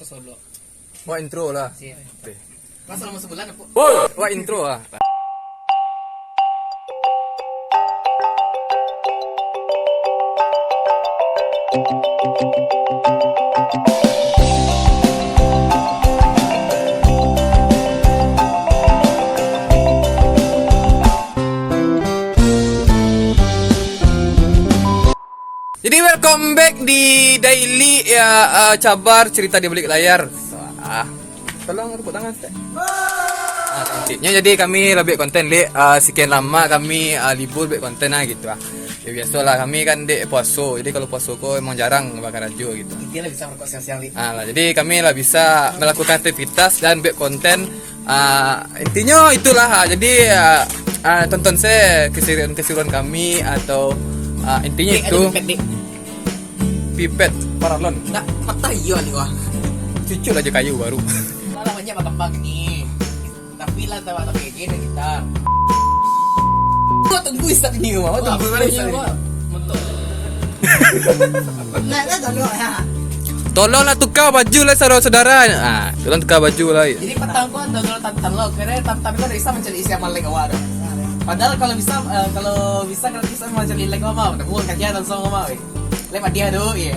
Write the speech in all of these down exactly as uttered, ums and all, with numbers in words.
Solo. Wah, intro lah. Siap. Oke. Masa lama sebulan apa? Woi, wah, intro lah. Jadi, welcome back di Daily, ya, eh, Cabar Cerita di Balik Layar. Ah, tolong tepuk tangan, Ustaz. Ah, cantiknyo, jadi kami lah buek konten, Lik. Ah, sekian lama kami, ah, libur buek konten lah gitu ah. Ya, biasolah, kami kan dek puaso. Jadi, kalau puaso ko emang jarang bakarajo gitu. Intinya lah bisa merokok siang-siang, Lik. Ah, lah, jadi kami lah bisa melakukan aktivitas dan buek konten. Ah, intinyo itulah, ah. Jadi, ah, ah, tonton se keseruan-keseruan kami atau, ah, intinyo Dik, itu. Ada pipet, Dik. Pipet paralon. Ndak patah iyo ni, wah. Cucuk aja kayu baru. Malah banyak berkembang ni. Tapi lah, tawa tapi aja dah kita. Kau tunggu Isat ni, wah. Kau tunggu Isat ni. Tolonglah tukar baju lah, saudara-saudara. Ah, tolong tukar baju lah. Jadi, patang ko ado lo tantan lo. Kira tantan ko ado bisa mancari isi amal lek awak tu. Padahal kalau bisa, eh, kalau bisa gratis mancari lek awak mah. Dah buang kajian langsung awak, weh. Lek dia tu, iya.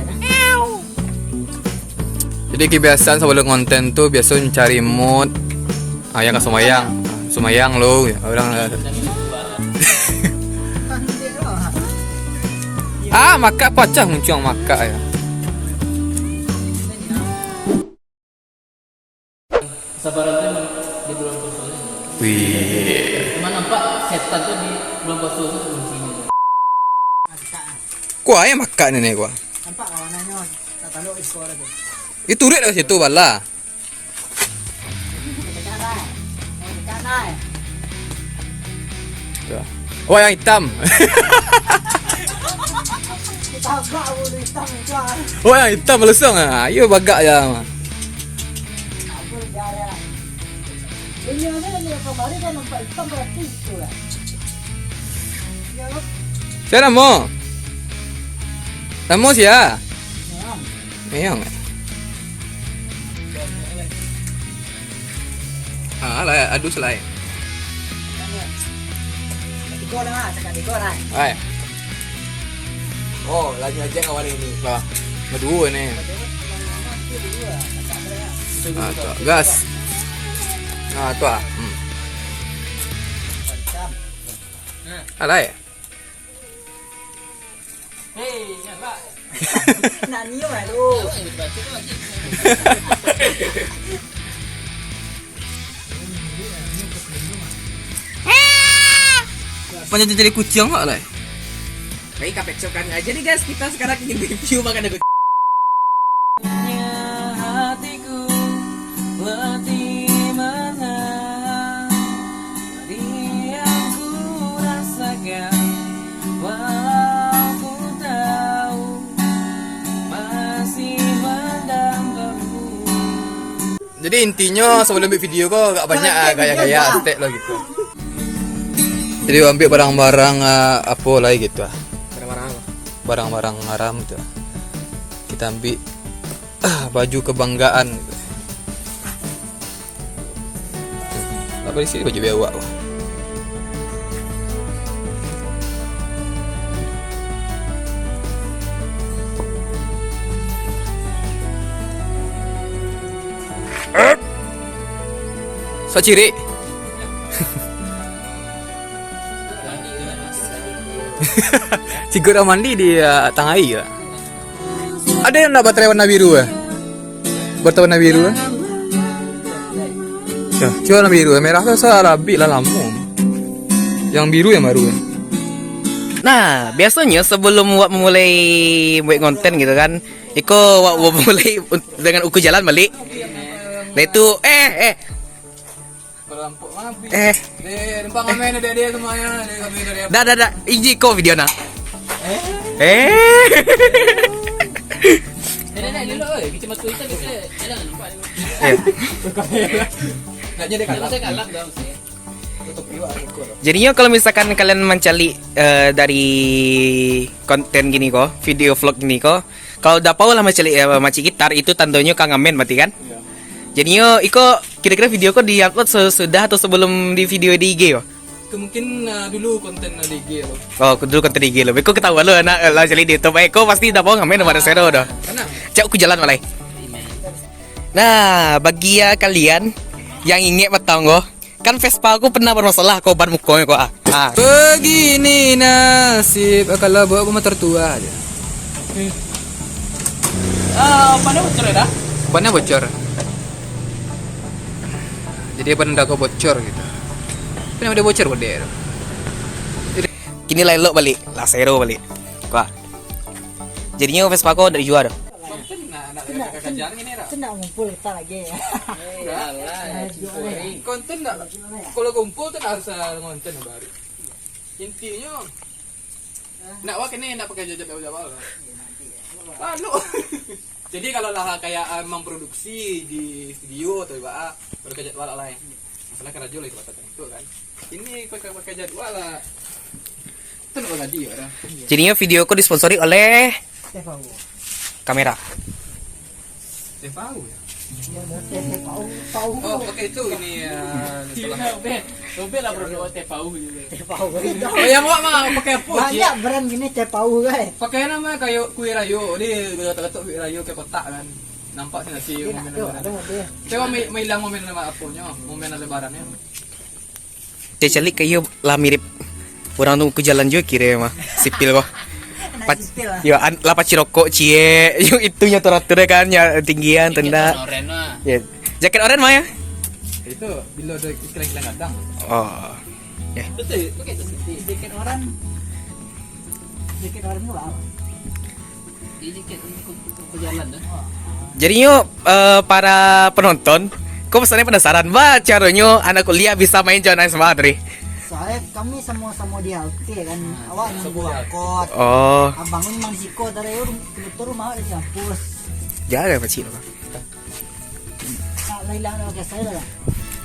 Jadi, kebiasaan sebelum konten tu biasa cari mood. Ah, yang ka sumayang. Sumayang lo, ya, orang. Ah, makak pacah muncuang makak ya. Sabaran tu emang di bulan puasa ni. Wih. Emang nampak setan tu di bulan puasa tu kuncinya. Kuah ya makak ni, kuah. Nampak kawanannya, tak tahu di sekolah tu. Itu urut dari situ bala. Tuh. Oh, yang hitam. Oh, yang hitam melusung. Ah, ayo bagak je. Ini ada yang kemarin kan nampak hitam berarti itu lah. Sia namo? Namo sia? Meong. Ah, lah, adus lah. Tigo lah, cakap tigo lah. Ai. Oh, lagi aja kawan ini. Lah, berdua ni. Ah, tu. Gas. Ah, tu ah. Hmm. Alai. Hei, nyarak. Nak nyium lah tu. Macam cari kucing awak lah. Baik, kapek cokan aja nih guys, kita sekarang ingin review makanan. Hatiku letih menahan pedih yang ku rasakan, walau ku tahu masih mendam perlu. Jadi intinyo, sebelum buek video ko, agak banyak ah gaya-gaya, step lah gitu. Jadi ambiak barang-barang, ah, apo lai gitu ah. Barang-barang apo? Barang-barang haram gitu ah. Kita ambiak, ah, baju kebanggaan gitu. Lah barisi baju biawak ko. Sacirik. Cigo dah mandi di, ah, tangah aia. Ada yang nak baterai warna biru eh? Baterai warna biru eh? Ya, cuba warna biru eh. Merah tu asa lah abih lah lamo. Yang biru yang baru eh. Nah, biasonyo sebelum wak mamulai buek konten gitu kan, iko wak mamulai un-, dengan uku jalan baliak. Nah itu, eh, eh, Eh. Eh, numpang komen adik-adik semuanya, adik kami dari Dah, dah, dah. Iji ko video nah. Eh. Eh. Nenek, nenek, dulu, oi. Kacamata hitam biasa jalan nampak dia. Eh. Agaknya dia Dia kalap. Masa kalap dah mesti. Tutup juga aku. Jadinyo kalau misalkan kalian mancaliak, eh, dari konten gini ko, video vlog gini ko, Kalau dapau lah macam, eh, macik gitar, itu tandonyo ka ngamen berarti kan? Iya. Jadinyo, iko kira-kira video ko di-upload sesudah atau sebelum di video di I G yo? Itu mungkin, ah, dulu konten di I G lo. Oh, dulu konten di I G lo. Beko ketahuan lo anak, eh, lah jadi di YouTube. Eh, ko pasti dapau ngamen pada sero doh. Tenang. Cak ku jalan malai. Nah, bagi ya kalian yang ingek batang ko, kan Vespa aku pernah bermasalah, ko ban mukonyo ko, ah. Ah. Begini nasib, kalau bawa motor tua aja. Ah, bannya bocor ya, dah? Bannya bocor. Jadi ban dah ko bocor gitu. Tapi nama dia bocor, bocor. Kini lah elok balik, lah sero balik. Ko, ah. Jadinyo Vespa ko ndak dijual doh. Konten nak, nak Kena, kena, kena ngumpul kita lagi. Iyalah, Aduh, cukup. Konten nak, kalau kumpul tu harus ada konten baru. Intinya, nak wak kene nak pakai jajak jawab lah. Lalu. Jadi kalau lah kayak, ah, memproduksi di studio atau ibarat, baru kerja wak lah, eh. Masalah kerja lagi kebatasan itu kan. Ini pakai, pakai jadwal lah. Itu nak tadi ya, dah. Jadinyo video ko disponsori oleh Teh Pau. Kamera. Teh Pau ya? Iya, Teh Pau, Pau. Oh, pakai itu ini ya. Iya, salah. Robek. Robek lah produk Teh Pau gitu. Teh Pau. Oh, yang awak mah pakai apa, Banyak Cik? Brand gini Teh Pau, guys. Pakai nama kayak Kuih Rayo, dia letak-letak Kuih Rayo ke kotak kan. Nampak sih nasi. Dia nak momen tu, lebaran. Ada mobil. Coba mai, mai hilang momen nama aponyo, momen lebarannya. Cek calik ka iyo lah mirip urang tu, ku jalan juo kiro mah, sipil ko. Nak Pac-, sipil lah. Yo, an-, lah pacik rokok ciek, yo itunyo teratur kan, ya, tinggian, Jaket tendak. Warna oren mah. Ya. Jaket oren mah ya? Itu bila ada istilah-istilah gadang. Oh. Ya. Betul, pakai tu. Jaket oren. Jaket oren tu lah. Jadi, kayak untuk, untuk berjalan dah. Jadinyo, eh, para penonton, ko pesannya penasaran, ba caronyo anak kuliah bisa main jo anak S M A tadi? Soalnya kami sama-sama di halte kan. Awak nunggu angkot. Oh. Abang memang di siko tadi, kebetulan rumah awak di kampus. Jalan pacik tu.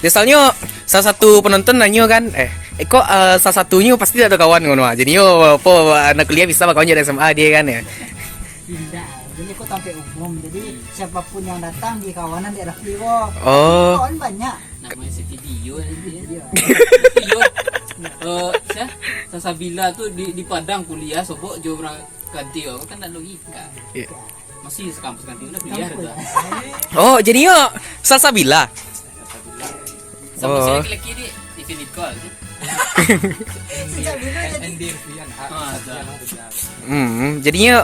Misalnyo, salah satu penonton nanyo kan, eh, eh, kok, eh, salah satunyo pasti ado kawan ngono ah. Jadinyo, apo, anak kuliah bisa bakawan jo anak S M A dia kan, ya? Indak, jadi ko tampek umum. Jadi, siapapun yang datang di kawanan di Rafli ko. Oh. Kawan banyak. Namanya studio aja dia. Studio. Studio. Eh, sia? Salsabila tu di, di Padang kuliah, sobok jo urang kanti ko. Kan tak logika. Iya. Masih sekampus kan, dia kuliah dah. Oh, jadinyo Salsabila. Sama si Oh. Laki-laki ni, Ifi Nicole tu. Sejak dulu jadi. Andy Rian, ah, Ah, Rian dah. Rian. Hmm, jadinyo,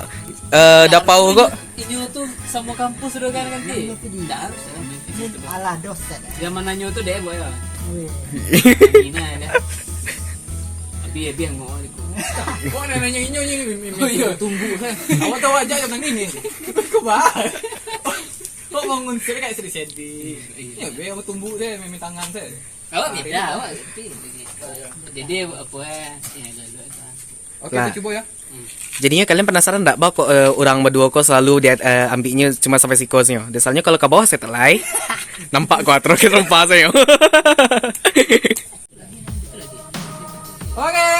eh, dapau ko. Inyo tu sama kampus dah kan, kan, Ti? Iya, Ti. Tak harus lah. Alah, dosen. Zaman nanyo tu dek, boy, lah. Weh. Ina dah. Abi, abi, ngok. Kok nak nanya inyo ni, mi-, mi-, mi-, Oh, iya. Tumbuh, kan? Awak tahu aja zaman ini. Kau bah. Kok bangun sih kayak sedih-sedih? Iya. Ya, be, awak tumbuh saya, main tangan saya. Awak beda, awak sepi. Jadi, apa, eh, ya, lalu, apa. Oke, Lah. Kita coba ya. Hmm. Jadinyo kalian penasaran ndak, bah, kok, eh, urang baduo ko selalu di, eh, ambiknyo cuma sampai siko sajo? Soalnyo kalau ka bawah satelai, nampak ko atro ke tempat sajo. Oke.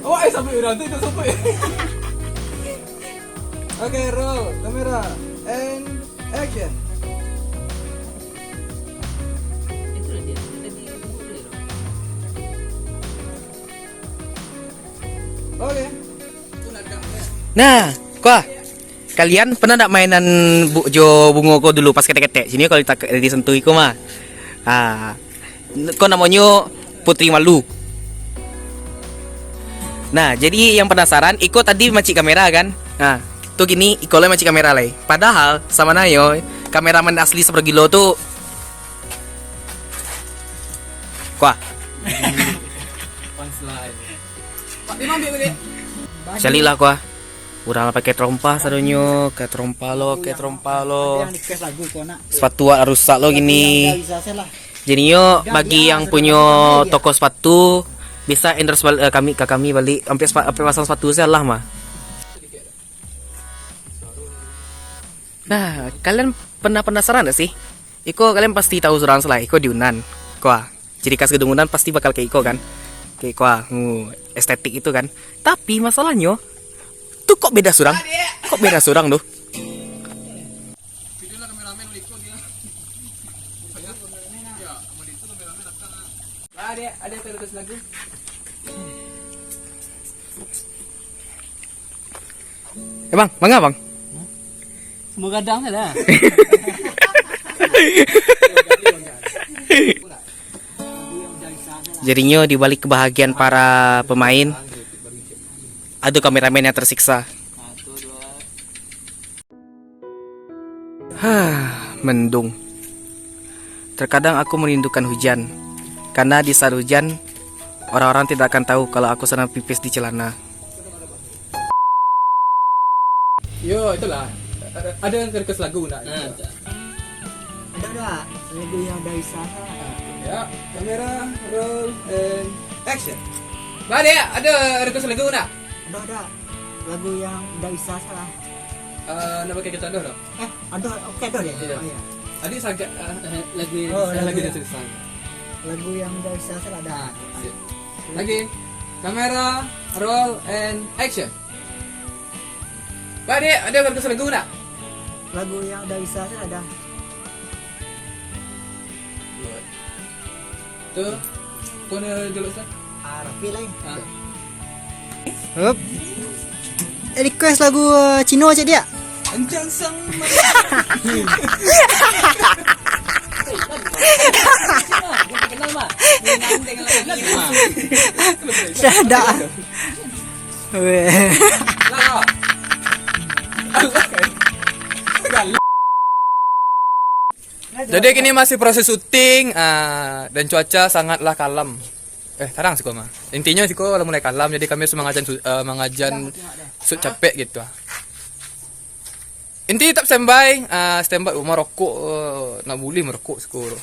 Awak eh sampai urang tu, itu sampai. Oke, roll kamera and action. Oke. Nah, kuah. Kalian pernah ndak mainan bu-, jo bungo ko dulu pas ketek-ketek? Sini kalau ditak-, disentuh iko mah. Ah, ko namonyo Putri Malu. Nah, jadi yang penasaran, iko tadi macik kamera kan? Nah, tu kini iko lai macik kamera lai. Padahal, sabananyo, kameramen asli sapargilo tu, kuah. Punchline. Caliak lah, kuah. Urang lah pakai terompa sadonyo, pakai terompa lo, pakai terompa lo. Ada yang request lagu ko nak. Sepatu awak rusak lo kini. Yang udah bisa se lah. Jadinyo, bagi yang punyo toko sepatu, bisa endorse bal-, eh, kami, ka kami balik. Ampek sepa-, ampek pasang sepatu se lah mah. Nah, kalian pernah penasaran ndak sih? Iko kalian pasti tahu surang lah, iko di Unan. Iko ah, ciri khas gedung Unan pasti bakal kayak iko kan. Kayak iko ah, hmm, estetik itu kan. Tapi masalahnyo, tu kok beda surang? Kok beda surang tu? Eh bang, manga bang? Semua gadang saja. Jadinyo di balik kebahagiaan para pemain, ado kameramen yang tersiksa. Hah, mendung. Terkadang aku merindukan hujan, karena di saat hujan, orang-orang tidak akan tahu kalau aku sedang pipis di celana. Yo, itulah. Ada yang request lagu nak? Nah, tak. Ada tak lagu yang dari sana? Ya, kamera, roll, and action. Balik, ada request lagu nak? Ada tak lagu yang dari sana? Eh, nak pakai kita ada tak? Eh, ada, oke, ada deh. Iya. Oh, iya. Adik sangat, eh, lagu yang Oh, lagu lagu yang dari sana. Lagu yang dari sana ada. Ah, sip. Lagi. Kamera, roll, and action. Pak Dek, ada bagus lagu tak? Lagu yang dari sana ada. Good. Tu, tu ni dulu, Ustaz. Ah, rapi lah. Ah. Hup. Eh, request lagu, eh, Cino cak dia. Anjang sang. Sudah. Weh. Jadi kini masih proses syuting, ah, dan cuaca sangatlah kalam. Eh, tarang siko mah. Intinyo siko lah mulai kalam, jadi kami harus mangajan su-, eh, mangajan shoot capek gitu ah. Inti tetap standby, ah, standby. Oh, marokok, eh, nak bulih marokok siko tu.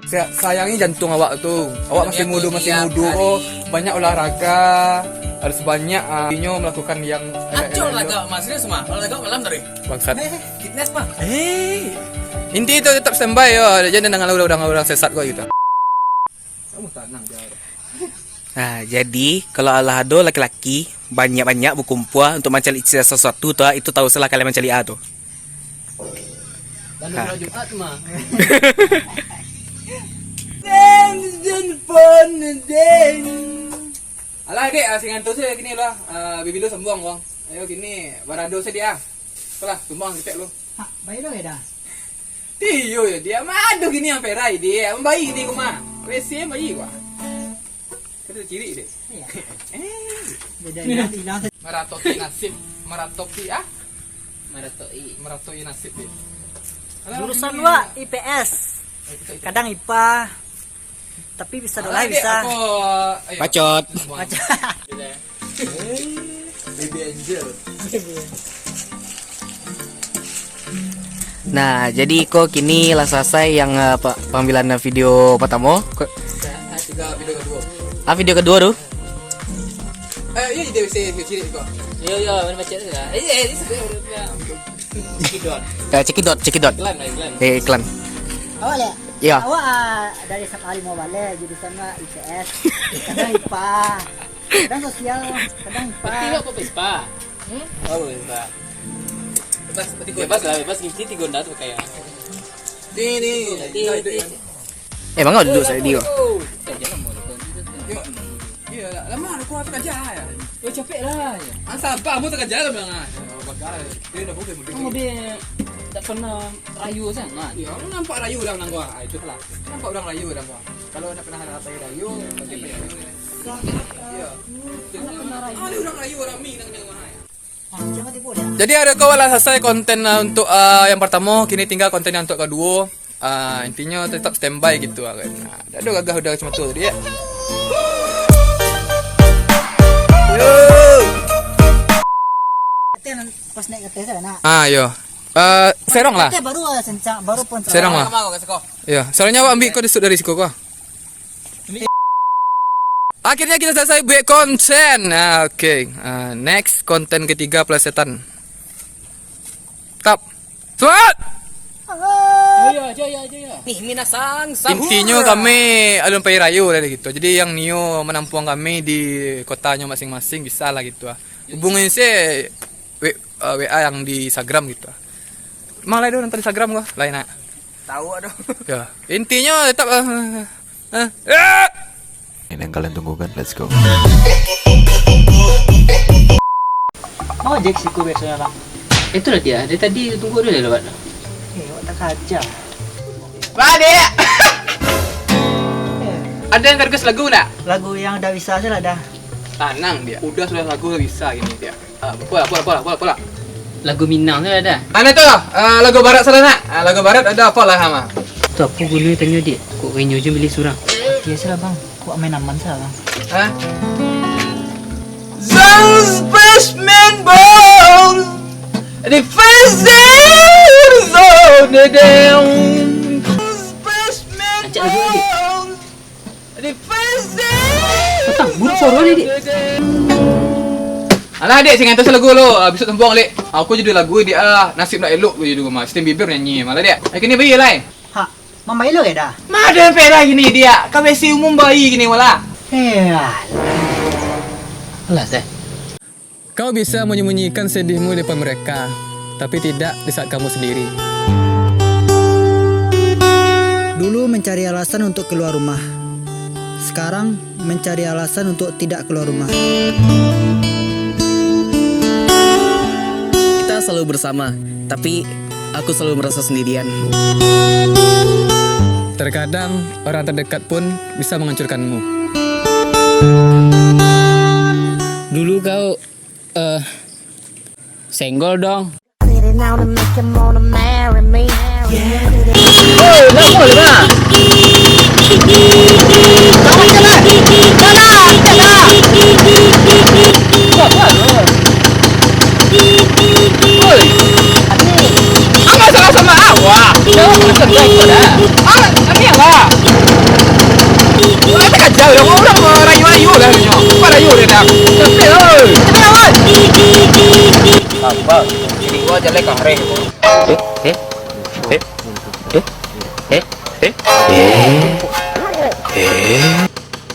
Sa-, sayangi jantung awak tu. Awak masih mudo, masih mudo. Oh, banyak olahraga. Harus banyak, ah, inyo melakukan yang elok-elok. Acok lah gak, Mas. Serius, Mas. Kalau gak malam tadi. Bangsat. Eh, fitness, Mas. Eh. Inti tu tetap standby yo. Jangan dengar urang-urang sesat ko gitu. Kamu tenang je. Nah, jadi kalau alah ado laki-laki banyak-banyak bakumpua untuk mancaliak sesuatu tu, itu tahu salah kalian mancaliak ah tu. Lalu Ha. Kalau Jumat mah. Deng, deng, pon, deng. Alah, dek, ah, singan tu saja kini lah. Ah, bibilo sambuang, bang. Ayo, kini, barado saja, ah. Apalah, sumbang ketek lu. Ha, baik lo ya dah. Iyo ya, dia mah aduh kini yang perai dia. Baik dia kuma. Resi baik gua. Kata ciri dia. Iya. Eh. Beda hilang, hilang. Meratoki nasib, meratoki ah? Meratoki. Meratoki nasib dia. Alah, Jurusan ini. Wak I P S. Eh, kita, kita. Kadang I P A. Tapi bisa doh lah, bisa. Aku, ayo. Bacot. Bacot. Baby Angel. Nah, jadi ko kini lah salasai yang, eh, pa-, pambilan video partamo. Ko- Nah, juga video kedua. Ah, video kedua tu? Eh, iya, dia bisa video cilik ko. Iya, iya, mana baca tu lah. Eh, eh, ini sudah, sudah, sudah. Cekidot. Ya, cekidot, cekidot. Iklan lah, iklan. Eh, iklan. Awak lihat? Ya. Awak, ah, dari Sakali mau balik, jurusan awak I P S. Kadang I P A. Kadang sosial, kadang I P A. Berarti awak apa I P A? Hmm? Apa I P A? Bebas, berarti bebas lah, bebas. Inti tiga onda tu pakai. Ni, ni. Jadi, Kita itu inti kan. Eh, bangau duduk saya dia. Oh, eh, jangan mau lupa. Yo. Iya, lama aku apa kerja ya? Oh, capek lah. Ya. Ah, sabar, kamu tak kerja lah, Bang. Ah, bakal. Dia dah boleh, boleh. Kamu dia tak pernah rayu sangat. Ya, kamu nampak rayu orang nang gua. Ah, itulah. Nampak orang rayu orang gua. Kalau nak pernah rayu, rayu, pasti rayu. Iya. Anak pernah rayu. Ah, dia orang rayu orang mi nang nang gua. Jadi, ado ko lah salasai konten, uh, untuk, uh, yang partamo, kini tingga konten yang untuk kaduo. Uh, intinyo tetap standby gitu lah kan. Nah, dah ado gagah udah macam tu tadi, ya. Yo. Pas naik ke atas lah, nak. Ah, yo. Uh, serong lah. Kita baru, uh, sencang, baru pun Serong lah. Sama, sama, sama. Yo, soalnyo awak ambil ko dari, dari siko ko. Akhirnya kita selesai buat konten. Ah, oke. Ah, next, konten ketiga, plesetan. Tap. Semangat! Nih, minasang, sahur. Intinyo kami alun pai rayo lah gitu. Jadi yang nio manampuang kami di kotanyo masing-masing bisa lah gitu ah. Hubungi se W-, eh, W A yang di Instagram gitu ah. Emang lai do nonton Instagram ko? Lai nak. Tahu ado. Ya, intinyo tetap, eh, eh, eh. Ini yang kalian tunggu kan? Let's go. Mau ojek siko biasonyo, Bang? Itulah dia, dari tadi tunggu dia lewat. Eh, awak tak kaja. Balik. Eh. Ada yang request lagu ndak? Lagu yang dah bisa sajo lah dah. Tanang dia. Udah sudah lagu dah bisa gini dia. Ah, pola, pola, pola, pola, pola. Lagu Minang tu ada. Anu tu, ah, lagu barat salah nak. Ah, lagu barat ada apa lah, Hama? Tu apa gunonyo tanyo, Dik? Kok renyo je milih surang? Biasolah, Bang. Kok main aman salah, Bang? Hah? Those freshmen balls, the faces of the damned. Those freshmen Acak lagu ni, Dik. Balls. Patang, buruk suaro dia, Dik. Alah, Dik, sing antusias lagu lo, ah, bisuak tampuang, Dik. Aku jadi lagu, Dik, ah, nasib ndak elok tu jadi rumah. Justin Bieber nyanyi, malah, Dik. Ai, kini bayi, lai. Ha, mambayi lo, Eda? Mada pera gini, Dik. Ka besi umum bayi gini, malah. Eh, alah. Alah, teh. Kau bisa menyembunyikan sedihmu di depan mereka, tapi tidak di saat kamu sendiri. Dulu mencari alasan untuk keluar rumah, sekarang mencari alasan untuk tidak keluar rumah. Kita selalu bersama, tapi aku selalu merasa sendirian. Terkadang orang terdekat pun bisa menghancurkanmu. Dulu kau Eh, senggol dong. Oi, nak apa lah, bang? Jalan, jalan. Jalan, jalan. Buat apa, bang? Oi. Apa salah sama awak? Jawab dengan tegas, dah. Ah, aneh lah. Wah, tak kacau dah. Orang rayu-rayu dah nyo. Apa rayu dia dah? Sampai, oi. Sampai, oi. Sabar. Ini gua jelek, ah, reh. Eh, eh, eh, eh, eh, eh, eh.